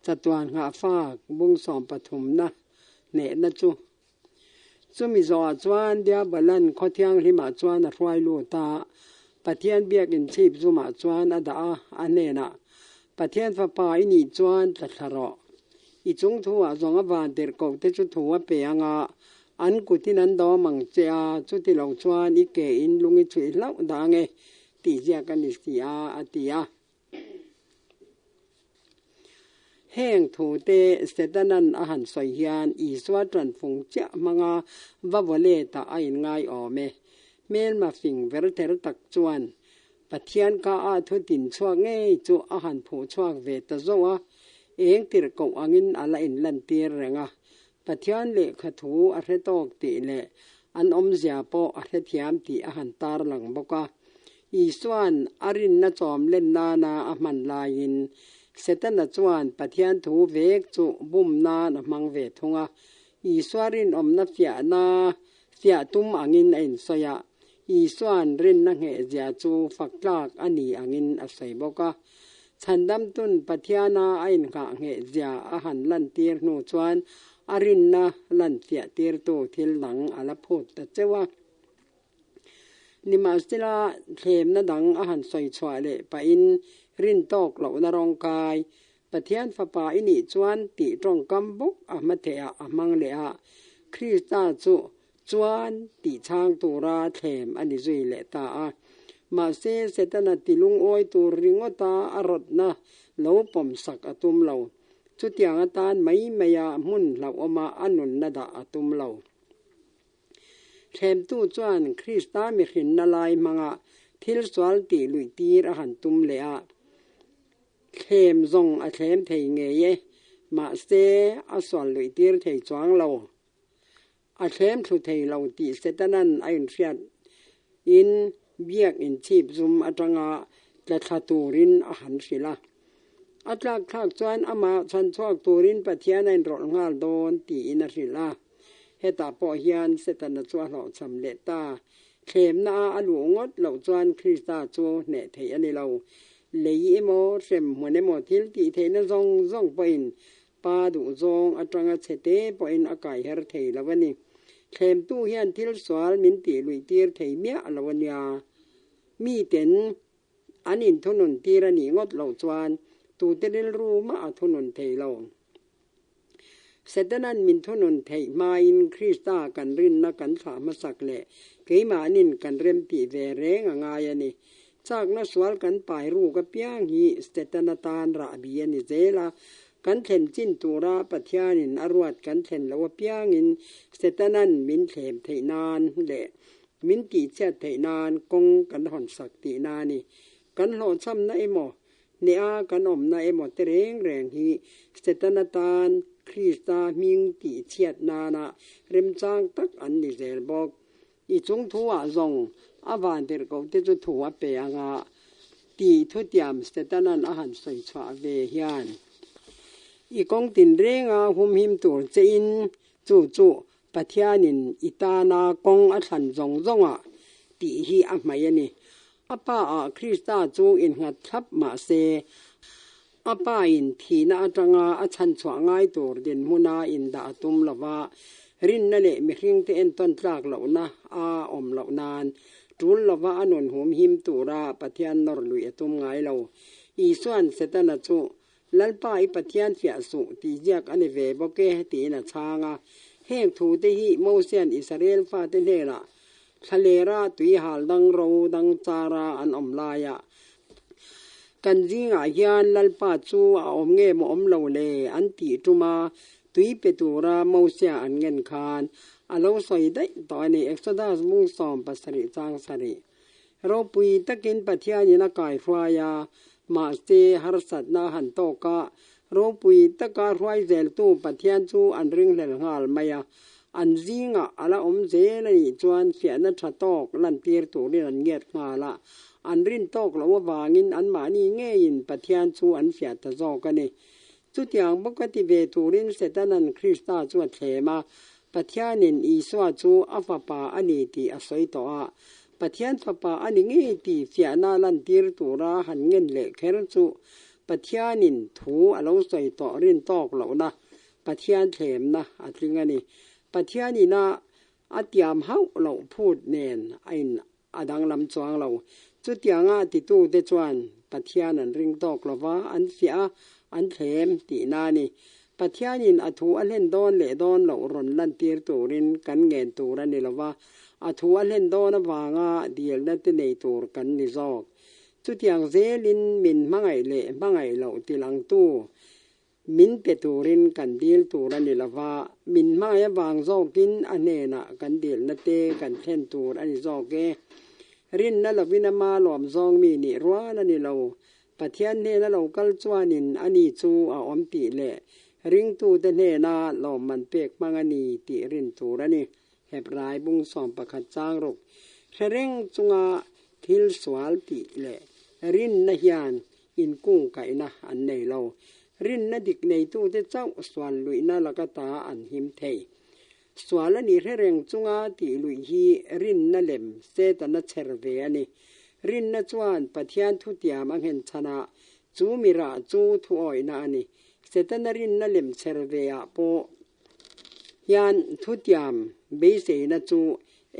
Chatuan nghahfak bung sawmpathumna hnehna chu. Chumi zawhah chuan Diabolan khaw thianghlimah chuan a hruai lut a, Pathian biakin chhip zumah chuan a dah a, a hnenah, Pathian fapa i nih chuan tla thla rawh. I chung thuah zawng a van tirhkoh te chu thu a pe ang a, an kutin an dawm ang che a, chuti lo chuan i ke in lung i chhuih hlauh dah ang e, tih ziak a ni si a, a ti a. Heng thute Setanan a han sawi hian Isua tanfung chiah hmanga va vaw letah a inngai awm e. Hmelma fing ver ther tak chuan Pathian ka a thu tin chhuak ngei chu a han phuh chhuak ve ta zawh a, eng tirh koh angin a la inlantir reng a. Pathian lehkha thu a hre tawk tih leh an awmzia pawh a hrethiam tih a han tarlang bawk a. Isua'n a rinna chawm len nana a hman laiin Setana chuan Pathian thu vek chu bum nan a hmang ve thung a. Isua rinawmna fiahna fiah tum angin a insawi a, Isua'n rinna nghehzia chu fak tlak a ni angin a sawi bawk a. Chhandamtun Pathiana a inghah nghehzia a han lantir hnu chuan a rinna lanfiah tirtu thil dang a la phut ta cheuh a. Nimahsela, thlemna dang a han sawi chhuah leh pahin rin tawk lohna rawngkai, Pathian Fapa i nih chuan tih tawngkam bawk a hmathehah a hmang leh a, Krista chu chuan tih chhang tura thlem a ni zui leh ta a. Mahse, Setana ti lungawi tur ringawta a rawtna lo pawmsak a tum lo. Chutiang atan mai maia hmun hlauhawma a nunna dah a tum lo. Thlemtu chuan Krista mihrinna lai hmanga thil sual tih luih tir a han tum leh a, thlem zawng a thlem thei ngei e, mahse a sual luih tir thei chuang lo. A thlem thlu thei lo tih Setanan a inhriat in biak inchhip zum atanga tla thla turin a han hrilh a. A tlak thlak chuan amah chhan chhuak turin Pathian a inrawlh nghal dawn tiin a hrilh a. Hetah pawh hian Setana chu a hlawhchham leh ta. Thlemna a a luh ngawt loh chuan Krista chu hneh theih a ni lo. Lei emaw, hrem hmun emaw thil tih theihna zawng zawng pawhin Pa duhzawng atanga chhe te pawhin a kai her thei lo a ni. Thlemtu hian thil sual min tih luih tir thei miah lo a nia. Miten an inthunun tir a nih ngawt loh chuan tute rilru mah a thunun thei lo. Setanan min thunun theih hmain Krista kan rinna kan thlah hmasak leh keimahnin kan remtih ve reng a ngai a ni. Chakna sual kan pai ruk apiang hi Setana tan rahbi a ni zel a, kan thlen chin tura Pathianin a ruat kan thlen loh apiangin Setanan min thlem theih nan leh min tihchhiat theih nan kawng kan hawnsak tihna a ni. Kan hlawhchhamna emaw Hneha kan awmna emaw te reng reng hi Setana tan Krista hming tihchhiat nana remchang tak an ni zel bawk. I chung thuah zawng a vantirhkoh te chu thu a pe anga tih thutiam Setanan a han sawi chhuah ve hian i kawng tinrenga humhim tur che in chu chu Pathianin i tana kawng a thlan zawng zawngah tih hi a hmai a ni. A pa ah Krista chu innghat thlap mah se, a pa in thihna atanga a chhanchhuah ngai tur dinhmuna indah a tum lo va, rinna leh mihringte entawn tlak lohna a awm loh nan tul lova a nun humhim tura Pathian nawr luih a tum ngai lo. Isua'n Setana chu Lalpa i Pathian fiah suh tih ziak a ni ve bawk e tiin a chhang a. Heng thute hi Mosia'n Israel fate hnenah thlalera tui hal dang ro dang chara an awm laia kan zingah hian Lalpa chu a awm nge maw awm lo le an tih tum a, tui pe tura Mosia an ngen khan a lo sawi daih tawh a ni, Exodus mung 17 chang sarih. Ropui takin Pathianin a kaihruai a, mahse harsatna a han tawk a, ropui taka hruai zeltu Pathian chu an ringhlel nghal mai a. An zingah a la awm zel a nih chuan fiahna tha tawk lantir turin an ngiat nghal a, an rin tawk loh avangin anmahni ngeiin Pathian chu an fiah ta zawk a ni. Chutiang bawka ti ve turin Setanan Krista chu a thlem a, Pathianin Isua chu a fapa a ni tih a sawi tawh a. Pathian fapa a ni ngei tih fiahna lantir tura han ngen leh kher chu. Pathianin thu a lo sawi tawh rin tawk lohna Pathian thlemna a tling a ni. Pathianina a tiam hauh loh phut nen a in a danglam chuang lo. Chutianga titute chuan Pathian an ring tawk lo va, an fiah a, an thlem tihna a ni. Pathianin a thu a hlen dawn leh dawn loh rawn lantir turin kan ngen tur a ni lo va, a thu a hlen dawn avanga dilna te nei tur kan ni zawk. Chutiang zelin min hmangaih leh hmangaih loh tilangtu Min pe turin kan dil tur a ni lo va, min hmangaih avang zawkin a hnenah kan dilna te kan thlen tur a ni zawk e. Rinna lovin ama lawm zawng mi nih rual a ni lo. Pathian hnena lo kal chuanin a ni chu a awm tih leh ringtute hnena lawmman pek hmang a ni tih rin tur a ni. Hebrai bung 11 chang ruk hre reng chunga thil sual tih leh rinna hian inkungkaihna an nei lo. Rinna dik neitute chauh sual luihna laka ta an him thei. Sual a nih hre reng chunga tih luih hi rinna lem Setana chher ve a ni. Rinna chuan Pathian thutiam a nghen chhan a, chu mi rah chu thuawihna a ni. Setana rinna lem chher ve ah pawh hian thutiam beiseina chu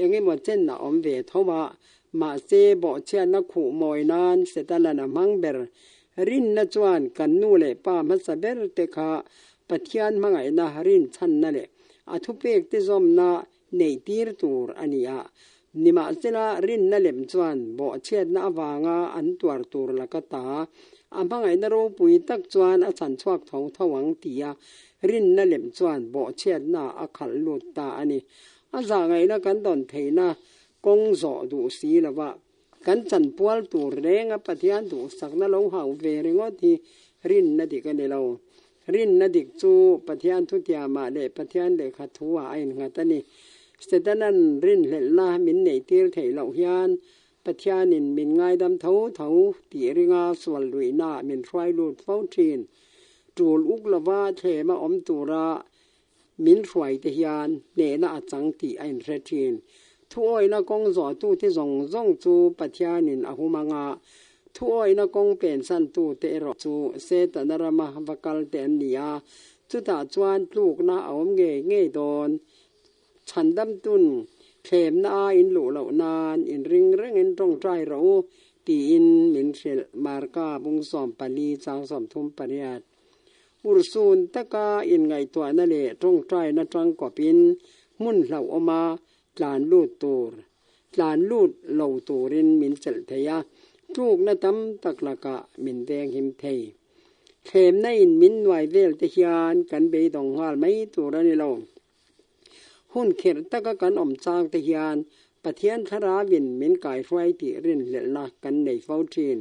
eng emaw chen a awm ve tho a, mahse bawhchhiatna khuh mawi nan Setana'n a hmang ber. Rinna chuan kan nu leh pa hmasa ber te kha Pathian hmangaihna rinchhanna leh a thupekte zawmna neih tir tur a ni a. Nimahsela rinna lem chuan bawhchhiatna avanga an tuar tur laka ta a hmangaihna ropui tak chuan a chhan chhuak tho tho ang tia rinna lem chuan bawhchhiatna a khalh lut ta a ni. A zahngaihna kan dawn theihna kawng zawh duh si lova kan chanpual tur renga Pathian duhsakna lo hau ve ringawt hi rinna dik a ni lo. Rinna dik chu Pathian thutiamah leh Pathian lehkha thuah a innghat a ni. Setana'n rinhlelhna min neihtir theih loh hian Pathianin min ngaidam tho tho tih ringa sual luihnaah min hruai lut fo thin. Tul uk lova thlema awm tura Min hruaite hian hnehna a chang tih a inhre thin. Thuawihna kawng zawhtute zawng zawng chu Pathianin a hum ang a, thuawihna kawng pensantute erawh chu Setana rama va kalte an ni a, chutah chuan tlukna a awm ngei ngei dawn. Chhandamtun thlemna a inluh loh nan inring rengin tawngtai rawh u, tiin min hrilh. Marka bung 14 chang 38. Urhsun taka inngaihtuahna leh tawngtaina tangkawpin hmun hlauhawma tlan lut tur, tlan lut lo turin min chelh thei a, tlukna tam tak lakah min venghim thei. Thlemna in min nuai vel te hian kan beidawng nghal mai tur a ni lo. Hun khirh taka kan awm chang te hian Pathian Thlarauin min kaihruai tih rinhlelhna kan nei fo thin.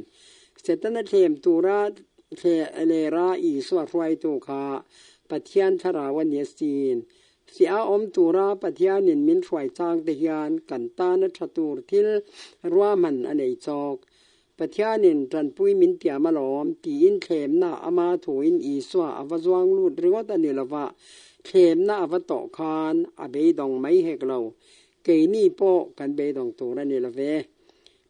Setana thlem tura thlelera Isua hruaitu kha Pathian Thlarau a ni asin. Fiah awm tura Pathianin min hruai chang te hian kan tana tha tur thil ruahman a nei chawk. Pathianin tanpui min tiam alawm tiin thlemna ama thuin Isua a va zuang lut ringawt a ni lova, thlemna a va tawh khan a beidawng mai hek lo. Keini pawh kan beidawng tur a ni love.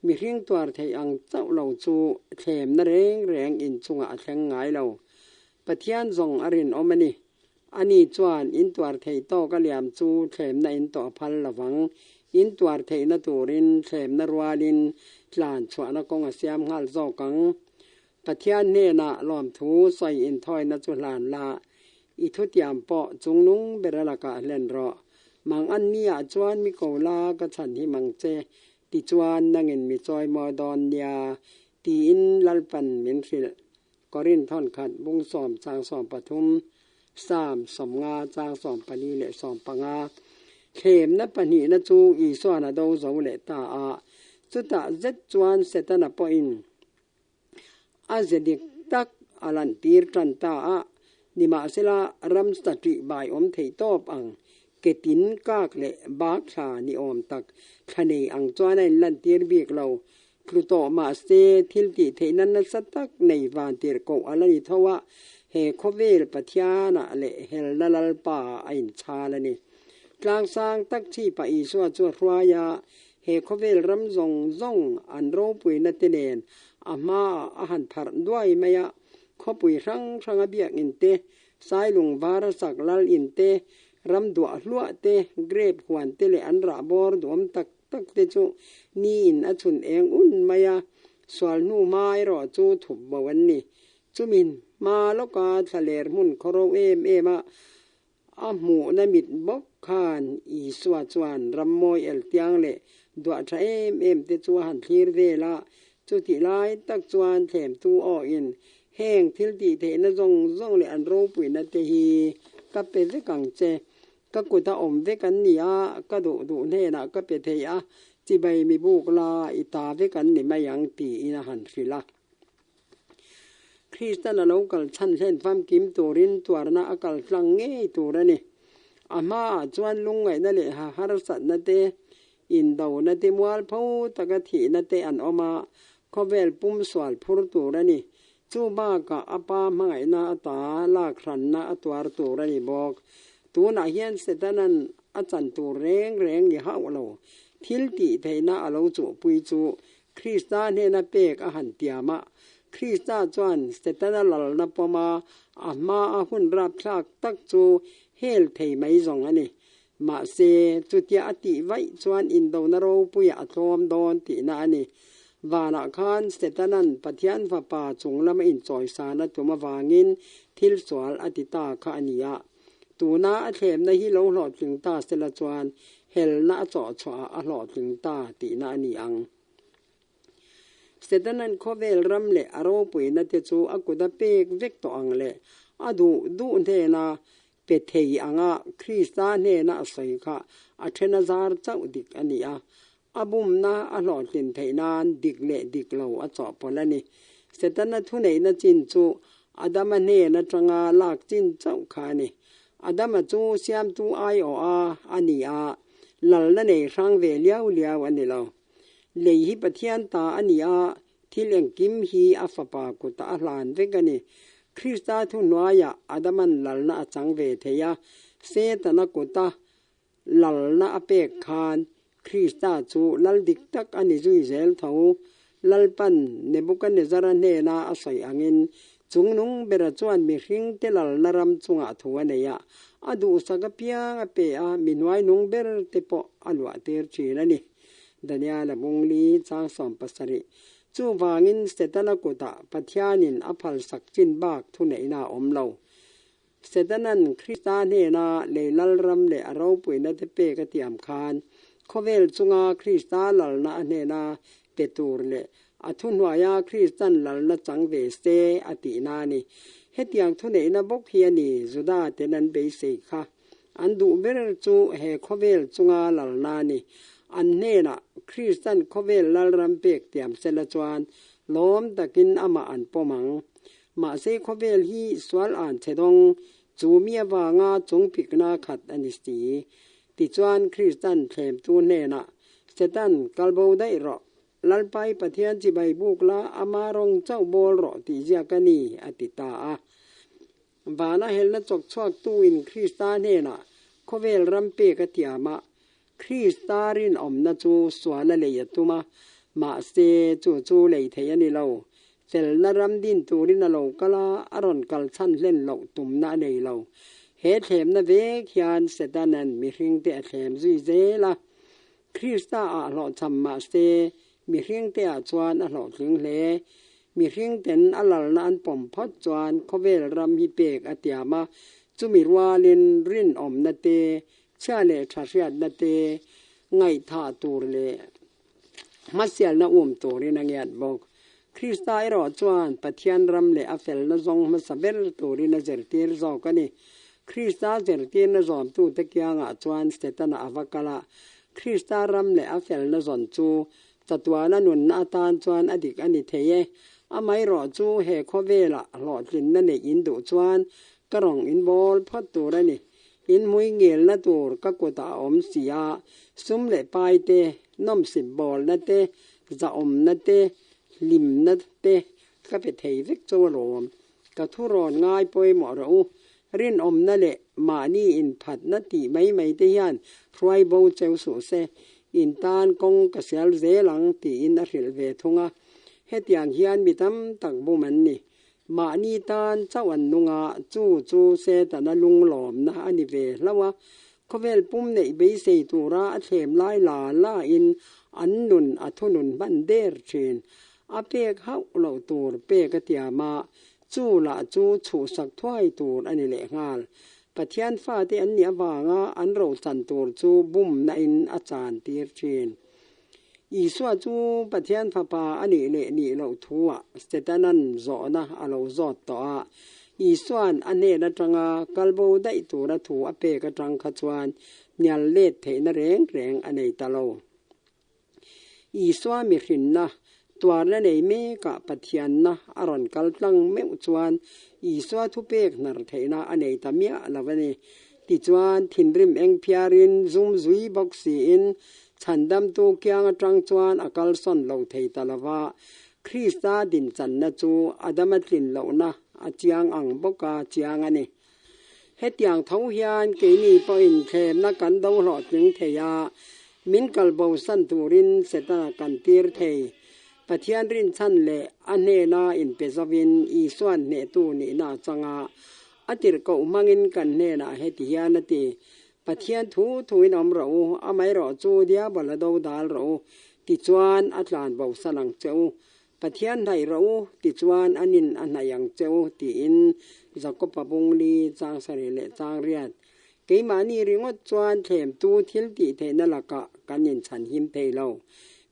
Mihring tuar theih ang chauh lo chu thlemna reng reng inchungah a thleng ngai lo. Pathian zawng a rinawm a ni. Ani chuan in tuar theih tawk a liam chu thlemna in tawh a phal lovang. In tuar theihna turin thlemna rualin tlan chhuahna kawng a siam nghal zawk ang. Pathian hnenah lawmthu sawi inthawina chu hlan la, i thutiam pawh chungnung ber a lakah hlen rawh. Mang an niah chuan mi ko la ka chhan hi mang che, tichuan nangin mi chawimawi dawn nia, tiin Lalpan min hrilh. Korin thawnkhat bung sawm chang 13, Psalm 50 chang 14 leh 15. Thlemna pahnihna chu Isua'n a do zo leh ta a, chutah zet chuan Setana pawhin a ze dik tak a lantir tan ta a, nimahsela ram satih bai awm thei tawp ang ke tin kak leh bak thla ni awm tak thla nei ang chuan a inlantir bik lo. Tlu tawh mahse thil tih theihna nasa tak nei van tirh koh a la ni tho a, he khawvel Pathianah leh helna Lalpa ah a inchhal a ni. Tlangsang tak chhipah Isua chu a hruai a, he khawvel ram zawng zawng an ropuina te nen a hmaah a han pharh duai mai a. Khawpui hrang hranga biakinn te, sailung vara sak lal in te, ram duah hluah te, grape huan te leh an rah bawr duam tak tak te chu niin a chhun eng un mai a, sual hnu hma erawh chu thup bo an ni. Chumin hma lawka thlaler hmun khawro em em a a hmuhna mit bawk khan Isua chuan rammawi eltiang leh duah tha em em te chu a han thlir vel a, chutih lai tak chuan thlemtu awhin heng thil tih theihna zawng zawng leh an ropuina te hi ka pe vek ang che. Ka kut a awm vek an ni a, ka duh duh hnenah ka pe thei a, chibai mi buk la i ta vek an ni mai ang tiin a han hrilh a. Kristan a lo kal chhan hlen famkim turin tuarna a kal tlang ngei tur a ni. A hmaah chuan lungngaihna leh harsatna te, indona te mualpho taka thihna te an awm a, khawvel pum sual phur tur a ni. Chu bakah a pa hmangaihna ata lak hranna a tuar tur a ni bawk. Tunah hian Setana'n a chan tur reng reng ni hauh lo. Thil tih theihna a lo chuhpui chu Krista hnena pek a han tiam a. Krista chuan Setana lalna pawma a hmaa hun rapthlak tak chu hel thei mai zawng a ni. Mahse, chutia a tih vaih chuan indona ropuiah a tlawm dawn tihna a ni. Vanah khan Setana'n Pathian Fapa chung lama inchawisana tum avangin thil sual a ti ta kha a ni a. Tuna a thlemna hi lo hlawhtling ta sela chuan helna a chawhchhuahah a hlawhtling ta tihna a ni ang. Setana'n khawvel ram leh a ropuina te chu a kut a pek vek tawh ang leh a duh duh hnena pe thei anga Krista hnena a sawi kha a then a zar chauh dik a ni a. A bumna a hlawhtlin theih nan dik leh dik lo a chawhpawlh a ni. Setana thuneihna chin chu Adama hnen atanga lak chin chauh kha a ni. Adama chu siamtu aiawh a a ni a, lalna nei hrang ve liau liau a ni lo. Lei hi Pathian ta a ni a, thil engkim hi a fapa kutah a hlan vek a ni. Krista thuhnuaiah Adaman lalna a chang ve thei a, Setana kuta lalna a pek khan Krista chu lal dik tak a ni zui zel tho. Lalpan Nebukanezzara hnena a sawi angin Chungnung bera chuan mihringte lalna ram chungah thu a nei a, a duhsak apiang a pe a, mi hnuainung ber te pawh a luah tir thin a ni. Daniela Bungli chang 70. Chuvangin Setana kutah Pathianin a phalsak chin bak thuneihna a awm lo. Setana'n Krista hnena lei lalram leh a ropuina te pek a tiam khan, khawvel chunga Krista lalna a hnena pe tur leh a thuhnuaia Kristan lalna chang ve se a tihna a ni. Hetiang thuneihna bawk hi a ni Juda ten an beisei kha. An duh ber chu he khawvel chunga lalna a ni. An hnenah Kristan khawvel lalram pek tiam sela chuan lawm takin amah an pawm ang. Mahse khawvel hi sual an chhe dawng, chu mi avanga chung pikna khat a ni si. Tichuan Kristan thlemtu hnenah, Setan, kal bo daih rawh. Lalpai Pathian chibai buk la, ama rawng chauh bawl rawh tih ziak a ni, a ti ta a. Vana helna chawk chhuaktuin Krista hnenah khawvel ram pek a tiam a, Krista rinawmna chu sual a lei a tum a, mahse chu chu lei thei a ni lo. Felna ram din turin a lo kal a, a rawn kal chhan hlen loh tumna a nei lo. He thlemna vek hian Setana'n mihringte a thlem zui zel a. Krista ah hlawhchham mahse mihringte ah chuan a hlawhtling hle. Mihringten a lalna an pawm phawt chuan khawvel ram hi pek a tiam a, chumi rualin rinawmna te, chhia leh tha hriatna te ngaihthah tur leh hmasialna um turin a ngiat bawk. Krista erawh chuan Pathian ram leh a felna zawng hmasa ber turin a zirtir zawk a ni. Krista zirtirna zawmtute kiangah chuan Setana a va kal a, Krista ram leh a felna zawn chu chatuana nunna atan chuan a dik a ni thei e. Amaherawh chu he khawvelah hlawhtlinna neih in duh chuan ka rawng in bawl phawt tur a ni. In hmui ngelna tur ka kutah a awm si a, sum leh pai te, nawmsip bawlna te, zahawmna te, hlimna te ka pe thei vek chu alawm. Ka thu rawn ngai pawimawh rawh u. Rinawmna leh mahni inphatna tih mai mai te hian hruai bo cheu suh se, in tan kawng ka sial zel ang tiin a hrilh ve thung a. Hetiang hian mi tam tak bum an ni. Mahni tan chauh an nung a, chu chu Setana lunglawmna a ni ve hlauh a. Khawvel pum neih beisei tura a thlem lai la lain an nun a thunun hman der thin. A pek hauh loh tur pek a tiam a, chu lah chu chhuhsak thuai tur a ni lehnghal. Pathian fate an nih avanga an rochan tur chu bumna in a chan tir thin. Isua chu Pathian Fapa a nih leh nih loh thuah Setanan zawhna a lo zawt tawh a. Isua'n a hnen atanga kalbo daih tura thu a pek atang kha chuan hnial let theihna reng reng a nei ta lo. Isua mihrinna tuarna nei mekah Pathianna a rawn kal tlang meuh chuan Isua thupek hnar theihna a nei ta miah lo a ni. Tichuan, thinrim eng phiarin zum zui bawk siin chhandamtu kiang atang chuan a kalsawn lo thei ta lo va. Krista dinchanna chu Adama tlin lohna a chiang ang bawka chiang a ni. Hetiang tho hian keini pawhin thlemna kan do hlawhtling thei a, min kalbosan turin Setana kan tir thei. Pathian rinchhan leh a hnena inpe zovin Isua'n hnehtu nihna a chang a, a tirhkoh hmangin kan hnenah heti hian a ti, Pathian thu thuin awm rawh u, amaherawh chu diabol a do dal rawh u, tichuan a tlanbosan ang che u. Pathian hnaih rawh u, tichuan an in a hnaih ang che u, tiin Jakob-a bungli chang sarih leh chang riat. Keimahni ringawt chuan thlemtu thil tih theihna lakah kan inchhan him thei lo.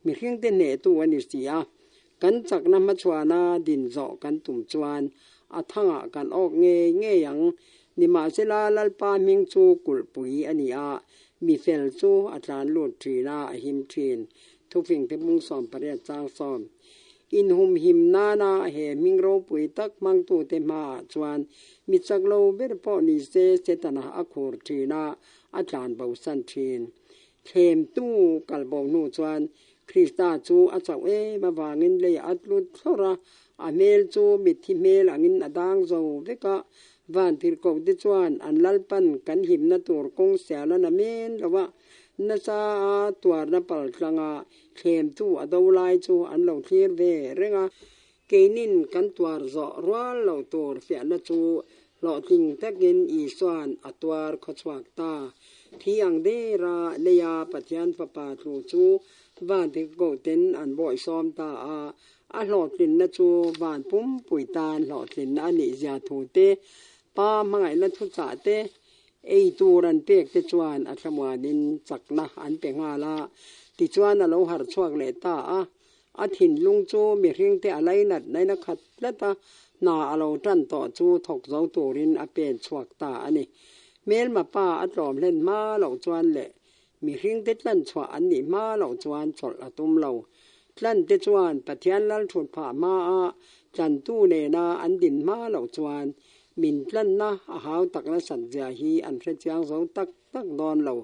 Mihringte hnehtu a ni si a, kan chakna hmachhuana din zawh kan tum chuan a thangah kan awk ngei ngei ang. Nimahsela Lalpa hming chu kulhpui a ni a, mi fel chu a tlan lut thin a, a him thin. Thufingte bung 18 chang 10. Inhumhim nana he hming ropui tak hmangtute hmaah chuan mi chak lo ber pawh ni se Setana a khur thin a, a tlan bosan thin. Thlemtu kal bo hnu chuan Krista chu a chauh em avangin leiah a tlut thlawrh a, a hmel chu mitthi hmel angin a dang zo vek a. Vantirhkohte chuan an Lalpan kan himna tur kawng sial a na men lo a, Nasa a tuarna pal tlanga thlemtu a do lai chu an lo thlir ve reng a, keinin kan tuar zawh rual lo tur fiahna chu hlawhtling takin Isua'n a tuar khawchhuak ta. Thi ang dera leia Pathian Fapa tlu chu vantirhkohten an bawihsawm ta a, a hlawhtlinna chu van pumpui tan hlawhtlinna a nih zia thu te, Pa hmangaihna thuchah te, Ei tur an pek te chuan a thlamuanin chakna an pe nghal a, tichuan a lo harh chhuak leh ta a. A thinlung chu mihringte a lainat naina khat tlat a, hna a lo tan tawh chu thawk zo turin a pen chhuak ta a ni. Hmelma pa a tlawm hlen hma loh chuan leh mihringte tlan chhuah an nih hma loh chuan chawlh a tum lo. Tlan te chuan Pathian lal thut phah hma a tlantu nena an din hma loh chuan Min tlanna a hau tak nasat zia hi an hre chiang zo tak tak dawn lo.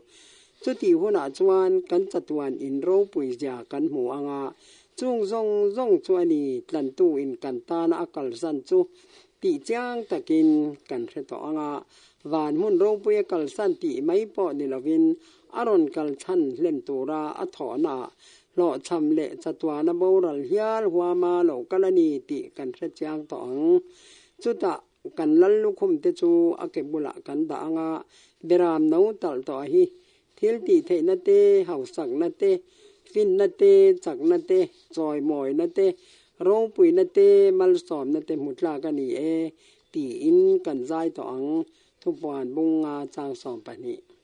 Chutih hunah chuan kan chatuan in ropui zia kan hmu ang a, chung zawng zawng chu a ni tlantu in kan tana a kalsan chu tih chiang takin kan hre tawh ang a, van hmun ropui a kalsan tih mai pawh ni lovin a rawn kal chhan hlen tura a thawhnaah hlawhchham leh chatuana boral hial huama lo kal a ni tih kan hre chiang tawh ang. Chutah kan lal lukhum te chu a ke bulah kan dah ang a, beram no talh tawh a hi. Thil tih theihna te, hausakna te, finna te, chakna te, chawimawina te, ropuina te, malsawmna te hmu tlak a ni e, tiin kan zai tawh ang, thupuan bunga chang 12.